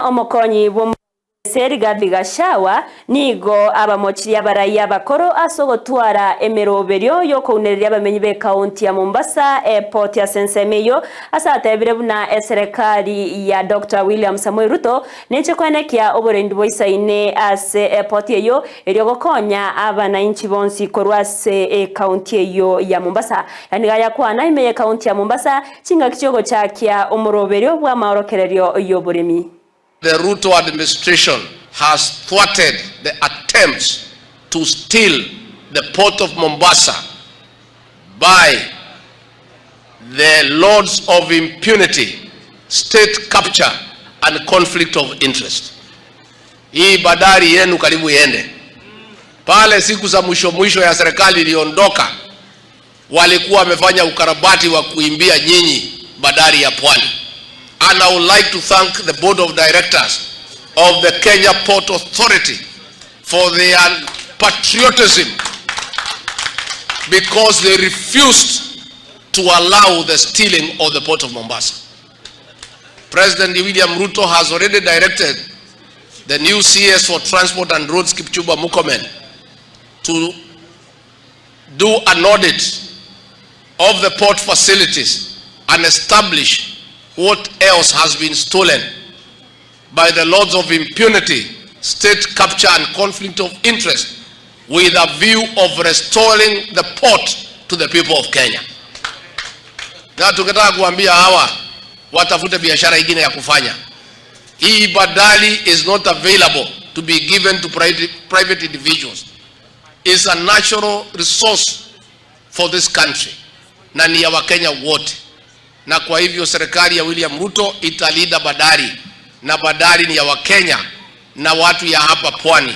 Omokonyi bw'omoise Rigathi Gachagua nigo abamochirie abarai abakoro ase ogotwara emeroberio y'okounereria abamenyi b'ekaunti ya Mombasa epoti ase ensemo eyio ase atebire buna eserekari ya Doctor William Samoei Ruto nenche koenekia oborendi boisaine ase epoti eyio erio gokonya abanainchi bonsi korwa ase ekaunti eyio ya Mombasa. Nigo ayakwana ime y'ekaunti ya Mombasa chingaki chiogochakia omoroberio bw'amaorokererio y'oboremi. The Ruto administration has thwarted the attempts to steal the port of Mombasa by the lords of impunity, state capture and conflict of interest. Hii bandari yenu karibu iende pale. Siku za mwisho mwisho ya serikali iliondoka, walikuwa wamefanya ukarabati wa kuibia nyinyi bandari ya Pwani. And I would like to thank the board of directors of the Kenya Port Authority for their patriotism because they refused to allow the stealing of the port of Mombasa. President William Ruto has already directed the new CS for Transport and Roads, Kipchumba Murkomen, to do an audit of the port facilities and establish what else has been stolen by the lords of impunity, state capture and conflict of interest with a view of restoring the port to the people of Kenya. Na tukitaka kuambia hawa watafute biashara ingine ya kufanya. Hii bandari is not available to be given to private individuals. It's a natural resource for this country na ni ya Wakenya wote, na kwa hivyo serikali ya William Ruto italinda bandari na bandari ni ya Wakenya na watu ya hapa pwani.